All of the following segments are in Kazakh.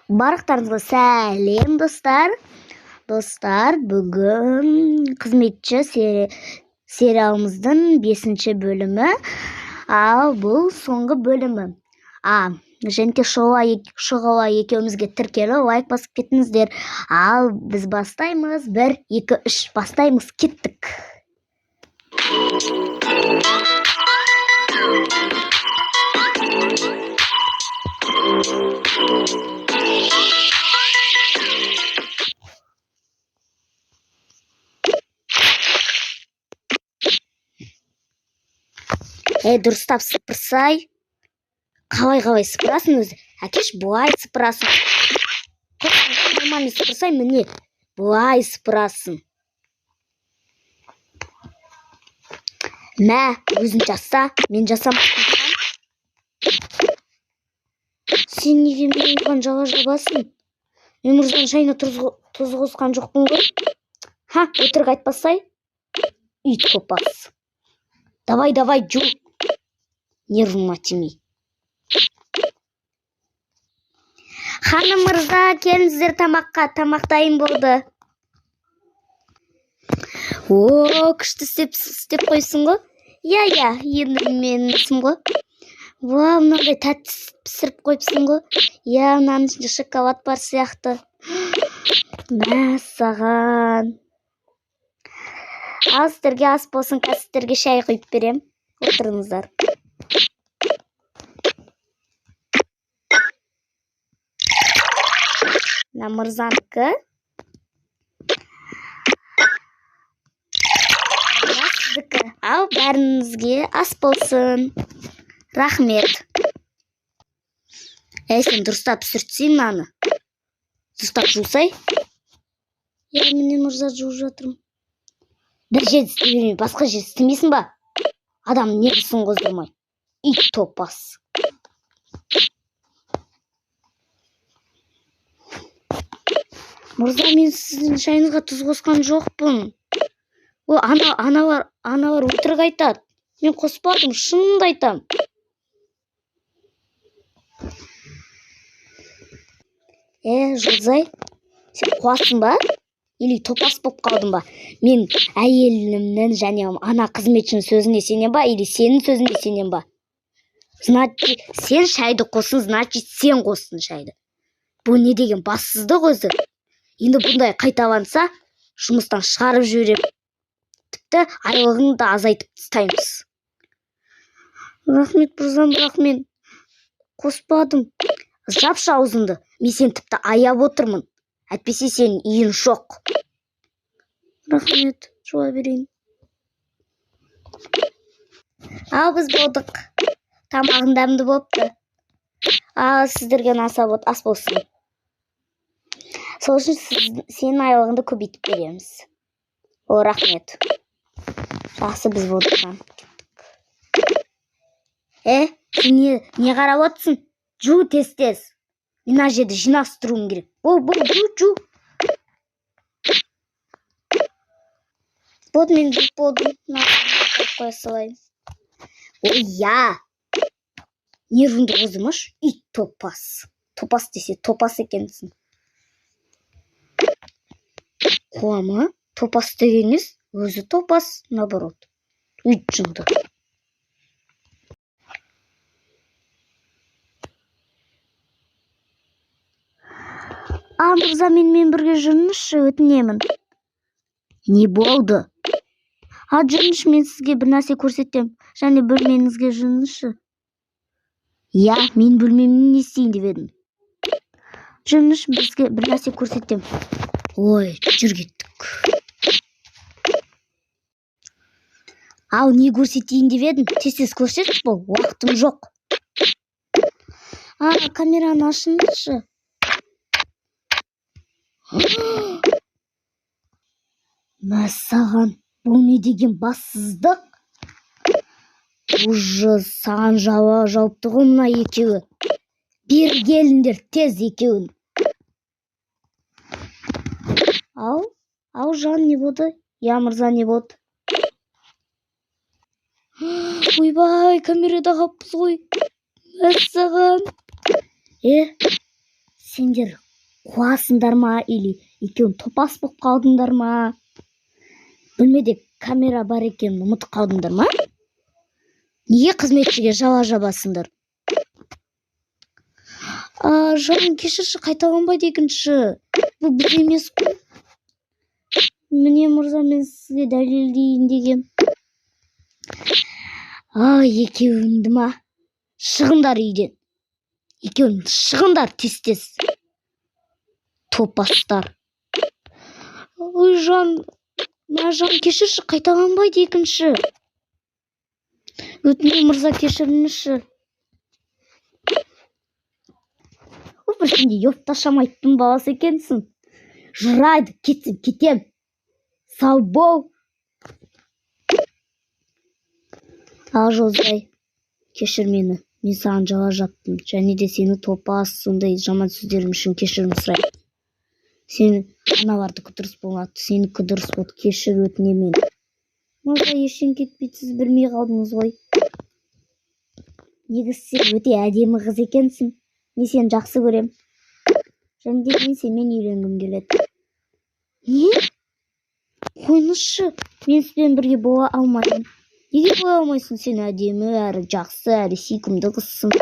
Барлықтарыңызға сәлем, достар. Достар, бүгін Қызметші сериалымыздың бесінші бөлімі. Ал бұл соңғы бөлімі. Және де Шоғала екеумізге тіркеліп, лайк басып кетіңіздер. Ал біз бастаймыз. 1, 2, 3, бастаймыз, кеттік. Ей, дұрыстап сыпырсай. Қалай сыпырасың өзі? Әкеш, былай сыпырасың. Нормально сыпырсай, міне. Былай сыпырасың. Мә, өзің жаса, мен жасамаппын. Сен неге маған жала жабасың? Мен мырзаның шайына тұз қосқан жоқпын ғой. Ха, өтірік айтпасай. Үй топас. Давай, давай, жу. Нервыма тимей. Ханым, мырза, келіңіздер тамаққа, тамақ дайын болды. О, күшті істеп қойсың ғой. Иә, иә, енді менің ісім ғой. Вау, мынандай тәтті пісіріп қойыпсың ғой. Иә, мынаның ішінде шоколад бар сияқты. Мәссаған. Ал сіздерге ас болсын, қазір сіздерге шай құйып берем. Отырыңыздар. Мына мырзанікі. Мына сіздікі. Ал бәріңізге ас болсын. Рахмет. Әй, сен дұрыстап сүртсей мынаны. Дұрыстап жусай. Иә, міне мырза, жуып жатырмын. Бір жерді істей бермей, басқа жерді істемейсің ба? Адам нервісін қоздырмай. Ит топас. Мырза, мен сіздің шайыңызға тұз қосқан жоқпын. О, аналар өтірік айтады. Мен қоспадым, шынымды айтам. Жұлдызай, сен қуасың ба? Или топас болып қалдың ба? Мен әйелімнің және ана қызметшінің сөзіне сенем ба? Или сенің сөзіңе сенем ба? Значит, сен шайды қостың, значит, сен қостың шайды. Бұл не деген бассыздық өзі? Енді бұндай қайталанса, жұмыстан шығарып жіберем. Тіпті айлығыңды да азайтып тастаймыз. Рахмет, мырзам, бірақ мен қоспадым. Жапшы аузыңды. Мен сені тіпті аяп отырмын. Әйтпесе сенің үйің жоқ. Рахмет, жуа берейін. Ал біз болдық. Тамағың дәмді болыпты. Ал сіздерге аса ас болсын. Сол үшін сенің айлығыңды көбейтіп береміз. О, рахмет. Жақсы, біз болдық. Сен не қарап отырсың? Жу тез-тез. Мен мына жерді жинастыруым керек. Бол, бол, жу, жу. Вот мен жуып болдым. Мына қоя салайын. Ой, я. Нервіңді қоздырмашы, ит топас. Топас десе, топас екенсің. Қуама, топас деген несі? Өзі топас, наоборот. Ит жынды. А, мырза, менімен бірге жүріңізші, өтінемін. Не болды? А, жүріңізші, мен сізге бір нәрсе көрсетем. Және бөлмеңізге жүріңізші. Иә, мен бөлмемді не істейін деп едім. Жүріңізші, бізге бір нәрсе көрсетем. Ой, жүр кеттік. Ал не көрсетейін деп едім? Тез-тез көрсетші бол, уақытым жоқ. А, камераны ашыңызшы. Мәссаған, бұл не деген бассыздық? Ужас, саған жауыпты ғой мына екеуі. Бері келіңдер тез екеуін. Ал, ал жан, не болды? Я, мырза, не болды? Ойбай, камерада қалыппыз ғой. Мәссаған. Сендер қуасыңдар ма или екеуің топас болып қалдыңдар ма? Бөлмеде камера бар екенін ұмытып қалдыңдар ма? Неге қызметшіге жала жабасыңдар? А, жаным, кешірші, қайталанбайды екінші. Бұл біз емес қой. Міне, мырза, мен сізге дәлелдейін дегем. А, екеуіңді ма? Шығыңдар үйден. Екеуің шығыңдар тез-тез. Топастар. Ой, жан, мә, жан, кешірші, қайталанбайды екінші. Өтінемін, мырза, кешіріңізші. Ой, бір сенде ёпташамайттың баласы екенсің. Жарайды, кетсем кетем. Сау бол. Ал, Жолзай, кешір мені. Мен саған жала жаптым. Және де сені топас, сондай жаман сөздерім үшін кешірім сұраймын. Сен аналардікі дұрыс болмады, сенікі дұрыс болды. Кешір, өтінемін мені. Мырза, ештеңе кетпейді, сіз білмей қалдыңыз ғой. Негізі сен өте әдемі қыз екенсің. Мен сені жақсы көрем. Және де мен сенімен үйленгім келеді. Не? Қойыңызшы, мен сізбен бірге бола алмаймын. Неге бола алмайсың? Сен әдемі, әрі жақсы, әрі сүйкімді қызсың.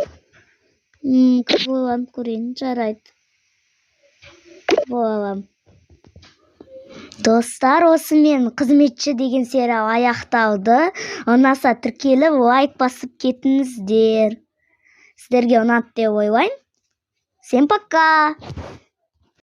Қазір ойланып көрейін. Жарайды. Бола аламын. Достар, осымен «Қызметші» деген сериал аяқталды. Ұнаса, тіркеліп, лайк басып кетіңіздер. Сіздерге ұнады деп ойлаймын. Всем пока!